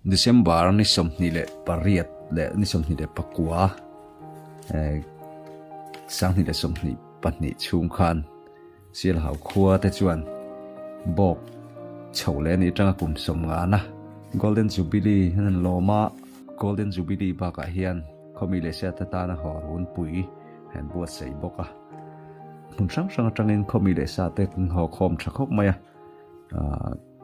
December ni 28 leh ni 29 2022 chhung khan Sialhau khua te chuan bawk chho leh anih atanga kum sawmngana Golden Jubilee an han lawm a, Golden Jubilee bakah hian khawmi leh siate tana haw runpui an buatsaih bawk a. Hmun hrang hrang atangin khawmi leh sate an haw khawm tha khawp mai a,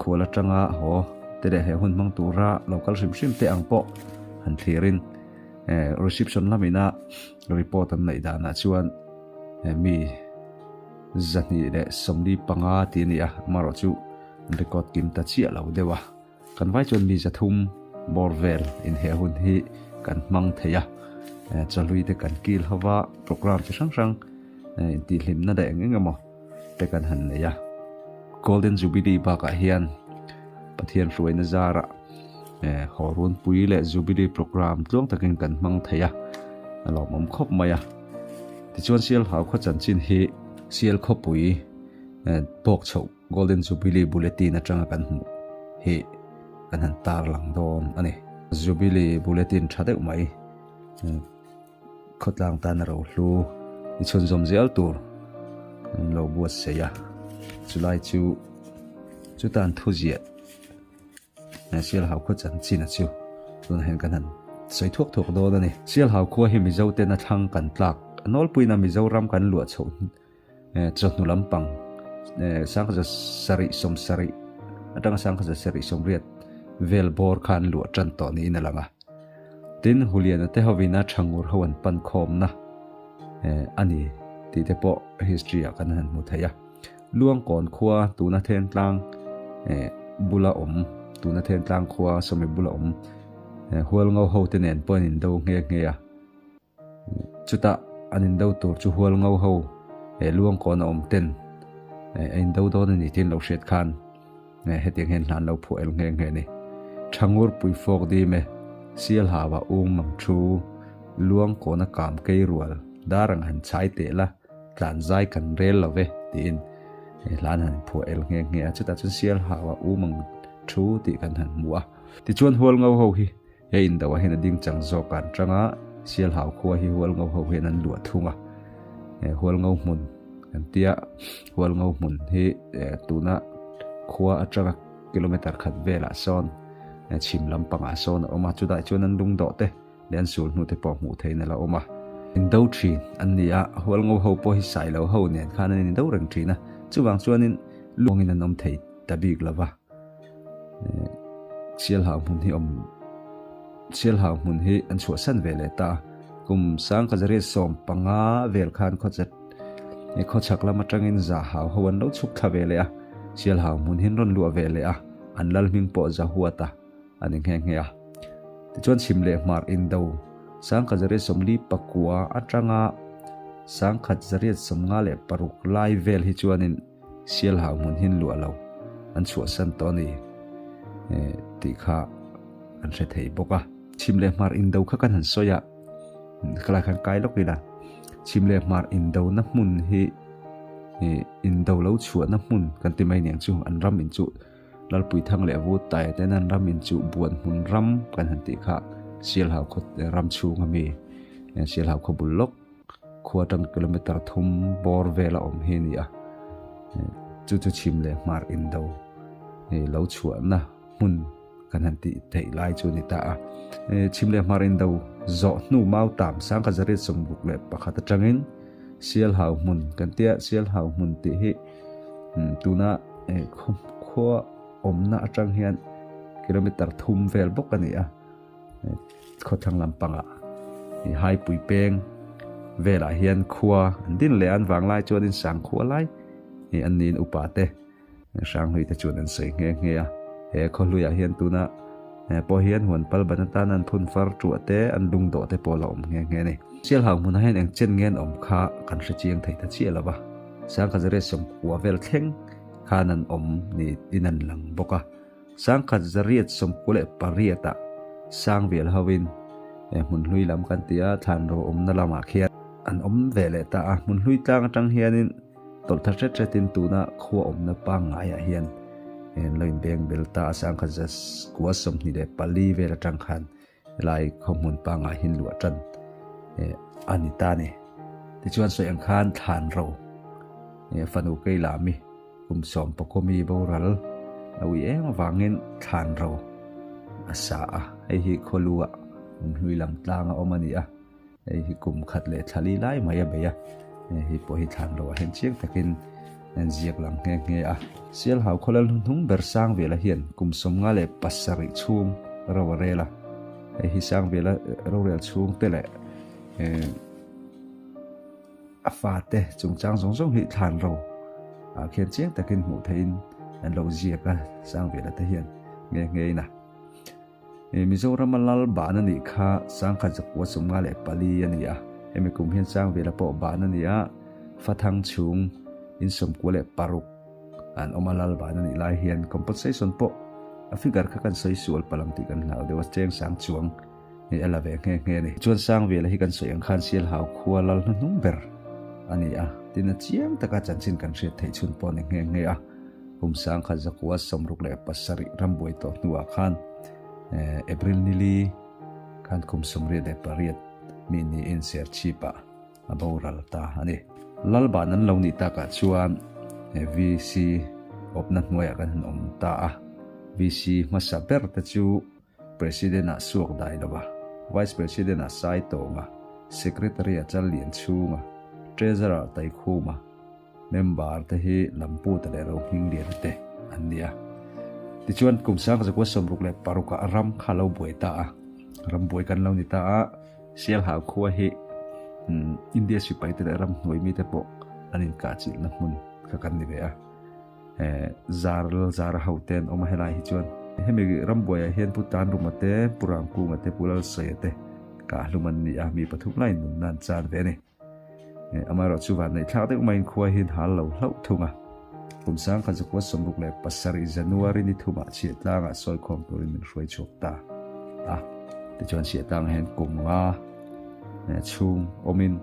khual atanga haw te leh he hun hmang tura lo kal hrim hrim te ang pawh han thlirin reception lamina report an neih danah chuan mi 275 tih a ni a, amaherawhchu record kim ta chiah lo deuh a. Kan vai chuan mi 300 bawr vel inheh hun hi kan hmang thei a, chawhlui te kan kil ho va, programme chi hrang hrang intihhlimna leh eng eng emaw te kan han nei a. Golden Jubilee bakah hian Pathian hruaina zarah haw runpui leh Jubilee programme tluang takin kan hmang thei a, a lawmawm khawp mai a. Tichuan Sialhau khaw chanchin hi Sial khawpui pawk chhoh Golden Jubilee Bulletin atanga kan hmuh hi kan han tar lang dawn a ni. Jubilee Bulletin tha deuh mai khawtlang tana rohlu i chhunzawm zel tur an lo buatsaih a, chulai chu chutan thuziah Sialhau khua chanchin a chu tunah hian kan han sawi thuak thuak dawn a ni. Sialhau khua hi Mizo tena thlang kan tlak a nawlpuiin a Mizoram kan luah chhoh chawhnu lampang 1770 atanga 1780 vel bawr khan luah tan tawh niin a lang a. Tin, Huliana te hovin a Thangur ho an pan khawmna a ni tih te pawh history ah kan han hmu thei a. Luangkawn khua tuna Thentlang bula awm tuna Thentlang khua Sawmi bula awm Hualngo ho te nen pawh an indo nghe nghe a. Chutah an indo tur chu Hualngo ho Luangkawn a awm ten a indo dawn a ni tih an lo hriat khan hetiang hian hla an lo phuah el nghe nghe a ni. Thangur pui fawk dim e, Sialhau ah ung mang thu, Luangkawn a kam kei rual, dar ang han chhai teh la, tlan zai kan rel lo ve tiin he hla an han phuah el nghe nghe a, chutah chuan Sialhau ah um ang thu tih kan han hmu a. Tichuan Hualngo ho hi he indo ah hian a ding chang zawk an tang a, Sialhau khua hi Hualngo ho hian an luah thung a, Hualngo hmun kan tia, Hualngo hmun hi tuna khua atanga kilometer khat velah sawn chhim lampangah sawn a awm a, chutah chuan an lungdawh te leh an sul hnute pawh hmuh theihin a la awm a. Indo thin an ni a, Hualngo ho pawh hi Sailo ho nen khan an indo reng thin a, chuvang chuanin luangin an awm thei ta bik lo va. Sialhau hmun hi awm Sialhau hmun hi an chhuahsan ve leh ta a, kum 1915 vel khan khawchat khawchhak lam atangin Zahau ho an lo chhuk thla ve leh a, Sialhau hmun hi an rawn luah ve leh a, an lal hming pawh Zahuata a ni nghe nghe a. Tichuan chhim leh hmar indo 1949 atanga 1956 lai vel hi chuanin Sialhau hmun hin luah lo an chhuahsan tawh a ni tih kha an hre thei bawk a. Chhim leh hmar indo kha kan han sawi a, khalai khan kai lawk ila chhim leh hmar indona hmun hi indo lo chhuahna hmun kan ti mai niang chu an ram in chu Lalpui Thang leh Vut Taia ten an ram in chuh buan hmun ram kan han tih kha Sialhau khaw ram chhung ami Sialhau khaw bul lawk khua atang kilometer thum bawr vel a awm hi a ni a, chu chu chhim leh hmar indo lo chhuahna hmun kan han tih theih lai chu a ni ta a. Chhim leh hmar indo zawh hnu Mautam 1961 atangin Sialhau hmun kan tia Sialhau hmun tih hi Tuna khua awmna atang hian kilometer thum vel bawk a ni a, khawthlang lampangah haipui peng velah hian khua an din leh a, an vanglai chuanin sangkhua lai an niin upa te Hranghlui te chuan an sawi nghe nghe a, he khawhluiah hian tuna pawh hian huan pal ban atan an phun far tuah te an lungdawh te pawh a la awm nghe nghe a ni. Sialhau hmunah hian eng chen nge an awm kha kan hre chiang thei ta chiah lo va, 1990 vel thleng khan an awm niin an lang bawk a, 1998 ah Sangvial hoin hmunhlui lam kan ti a, thlanro awmna lamah khian an awm ve leh ta a, hmunhlui tlang atang hianin Tawlh tha hret hretin tuna khua awmna pangngaiah hian An lo inbeng bel ta a, 1924 vel atang khan helai khaw hmun pangngai hi luah tan a ni ta a ni. Tichuan sawi ang khan thlan ro fanu Keilami kum sawm pakawmi boral a ui em avangin thlan ro a sa a, hei hi khawlu ah hlui lam tlang a awm a ni a. Hei hi kum khat leh thla li lai mai a bei a, hei pawh hi thlan loh ah hian chiang takin an ziak lang nghe nghe a. Sialhau khawlal hnuhnung ber Sangvela hian kum 57 chhung ro a rel a, hei hi Sangvela rorel chhung te leh a fate chungchang zawng zawng hi thlan ro ah khian chiang takin hmuh theihin an lo ziak a, Sangvela te hian nghe nghe in a. Mizorama lal ban a nih kha 1954 a ni a, hemi kum hian Sangvela pawh ban a ni a, Fathang chhung in 96 an awm a lal ban a nih lai hian compensation pawh a figure kha kan sawi sual palh ang tih kan hlau deuh a, cheng sang chuang hi a la ve nghe nghe a ni. Chuan Sangvela hi kan sawi ang khan Sialhau khua lal hnuhnung ber a ni a, tin a chiang taka chanchin kan hriat theih chhun pawh a ni nghe nghe a. Kum 1967 rambuai tawh hnuah khan April nili khan kum 78 mi niin Serchhip-ah a boral ta a ni. Lalban an lo nih takah chuan VC awpna hnuaiah kan han awm ta a. VC hmasa ber te chu President-ah suak dai lova, Vice President-ah sai tawnga, Secretary-ah chal lian chhunga, Treasurer-ah taikhuma, Member te hi Lamputa leh Rohmingliana te an ni a. Tichuan kum 1966 ah ram kha lo buai ta a, ram buai kan lo ni ta a, Sialhau khua hi India sipai te leh ram hnuai mite pawh an inkahchilhna hmun kha kan ni ve a. Zar lal zar a ho te an awm a helai hi chuan hemi ram buaiah hian Pu Tanruma te, Pu Ramkunga te, Pu Lalsawia te kahhlum an ni a, mi pathum laiin nunna an chan ve a ni. Amaherawh chu vanneih thlak deuh maiin khua hian hal lo hlauh thung a. Kum 1967 January ni thumah chhiahtlangah sawikhawm turin min hruai chhuak ta a. Tichuan chhiahtlangah hian kum nga chhung awmin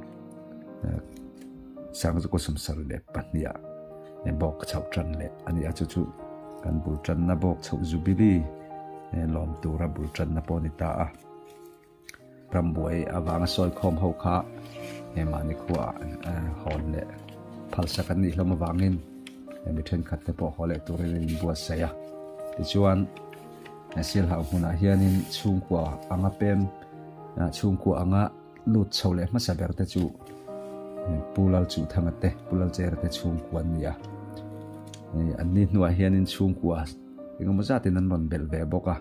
1972 ah bawk chhoh tan leh a ni a. Chu chu kan bul tanna bawk chhoh Jubilee lawm tura bul tanna pawh a ni ta a. Rambuai avanga sawikhawm ho kha mahni khuaah hawn leh phalsak an nih hlawm avangin mi thenkhat te pawh haw leh turin an inbuatsaih a. Tichuan Sialhau hmunah hianin chhungkua anga pem chhungkua anga lut chho leh hmasa ber te chu Pu Lalchuhthanga te Pu Lalchera te chhungkua an ni a. An ni hnuah hianin chhungkua engemaw zatin an rawn belh ve bawk a.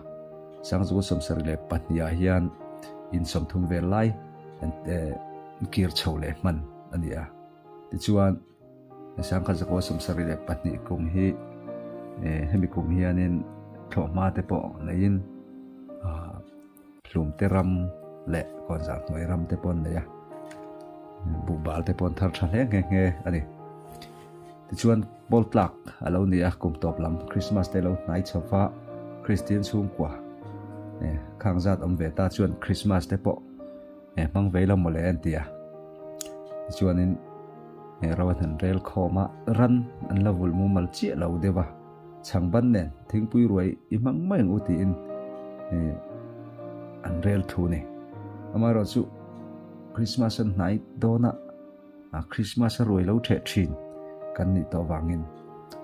1972 ah hian in 30 vel lai an kir chho leh hman a ni a. Tichuan 1972 kum hi hemi kum hianin thlawhhma te pawh neiin hlumte ram leh kawnzar hnuai ram te pawh an nei a. Buhbal te pawh an thar tha hle nghe nghe a ni. Tichuan Pawl tlak a lo ni a, kum tawp lam Krismas te lo hnai chho va, Kristian chhungkua khang zat awm ve ta chuan Krismas te pawh hmang vei lo mawle an ti a. Tichuanin ro an han rel khawm a, ran an la vul mumal chiah lo deuh a, chhangban nen thingpui ruai i hmang mai ang u tiin an rel thu ni. Amaherawhchu Krismas an hnai dawn a. A Christmas a ruai lo theh thin kan nih tawh vangin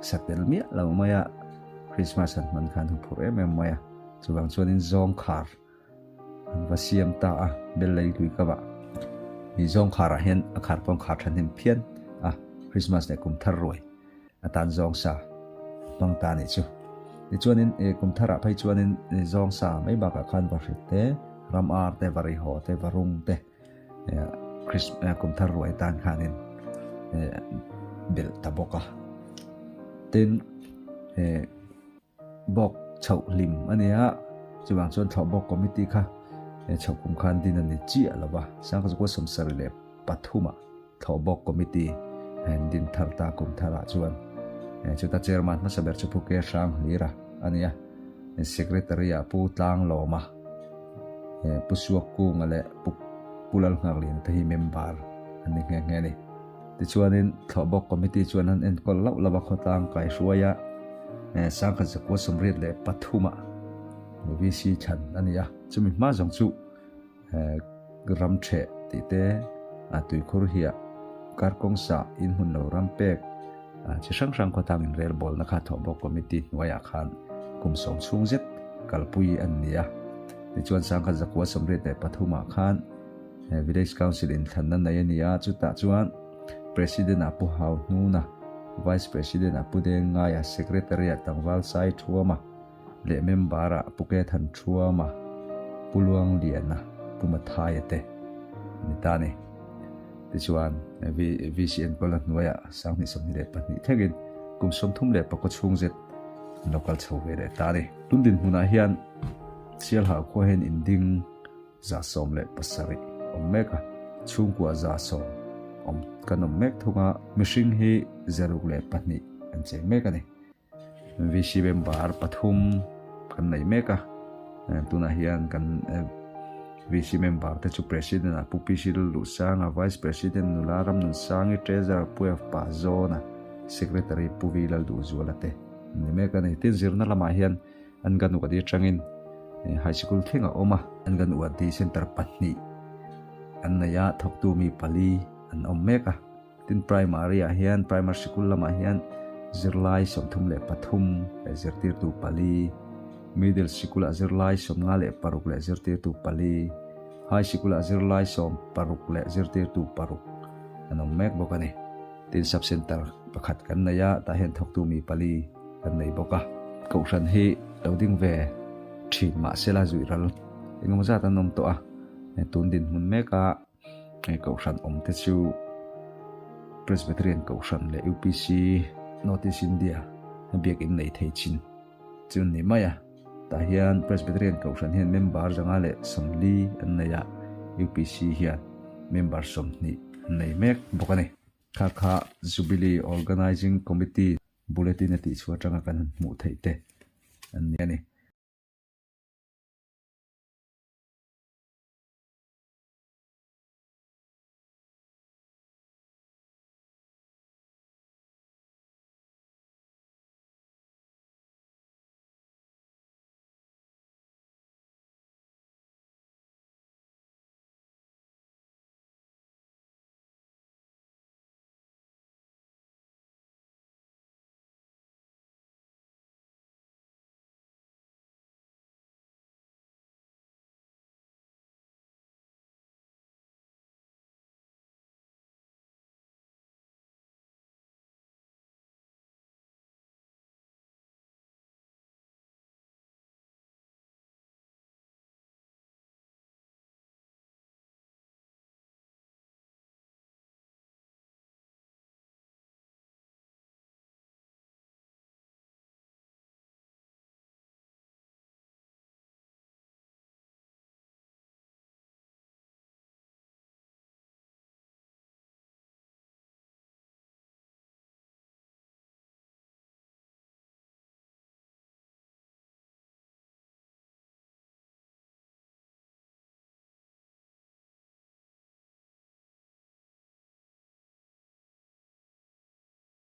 sa tel miah lo mai a, Christmas an hman khan huphurh em em mai a, chuvang chuanin zawng khar an va siam ta a, bel lei lui ka vah. Ni zawng kharah hian a khar pawh an khar thahnem phian a, Christmas leh kum thar ruai atan zawng sa hmang ta nih chu. Tichuanin kum tharah phei chuanin zawng sa mai bakah khan vahrit te, ram ar te, varihaw te, varung te, kum thar ruai tan khanin belh ta bawk a. Tin, bawk chhoh hlim a ni a, chuvang chuan thlawh bawk committee kha chhoh kum khan din a ni chiah lo va, 1973 ah thlawh bawk committee an din thar ta kum tharah chuan chuta chairman hmasa ber chu Pu Ke Hrang Hlir a a ni a, secretary ah Pu Tlang Lawma. Pu Suakkunga leh Pu Pu Lalnghakliana te hi member an ni nghe nghe a ni. Tichuanin Thlawhbawk Committee chuan an enkawl loh lova khawtlang kaihruai a, 1983 ah VC thlan a ni a, chumi hma zawng chu ram theh tih te, tuikhur hiah karkawng sah inhmun lo ram pek chi hrang hrang khawtang inrelbawlna kha thawhbawk committee hnuaiah khan kum sawm chhung zet kalpui an ni a. Tichuan 1983 ah khan Village Council inthlanna nei a ni a, chutah chuan President ah Pu Hau Hnuna, Vice President ah Pu Deng Ngaia, Secretary ah Tlangval Sai Thuama leh Member ah Pu Ke Than Thuama, Pu Luang Liana, Pu Mathaia te an ni ta a ni. Tichuan VC enkawl a hnuaiah 2022 thlengin kum 34 chhung zet an lo kal chho ve leh ta a ni. Tun dinhmunah hian Sialhau khua hian inding 17 awm mek a, chhungkua 100 awm kan awm mek thung a, mihring hi 62 an cheng mek a ni. VC member pathum kan nei mek a, tunah hian kan VC member te chu President ah Pu PC Lalduhsanga, Vice President Nula Ramnunsangi, Treasurer Pu F Pazawna, Secretary Pu V Lalduhzuala te an ni mek a ni. Tin, zirna lamah hian An gan uadi atangin high sikul thleng a awm a. An gan uadi center pahnih an nei a, thawktu mi pali an awm mek a. Tin primary ah hian primary sikul lamah hian zirlai 33 leh zirtirtu pali, middle sikul ah zirlai 56 leh zirtirtu pali, high sikul ah zirlai 60 leh zirtirtu paruk an awm mek bawk a ni. Tin sub center pakhat kan nei a, tah hian thawktu mi pali kan nei bawk a. Kohhran hi lo ding ve thin mah sela zuih ral engemaw zat an awm tawh a, tun dinhmun meka kohhran awm te chu Presbyterian kohhran leh UPC North East India biakin nei thei chin chu an ni mai a. Tah hian Presbyterian kohhran hian member 140 an nei a, UPC hian member 20 an nei mek bawk a ni. Kha kha Jubilee Organising Committee Bulletin a tih chhuah atanga kan han hmuh theih te an ni a ni.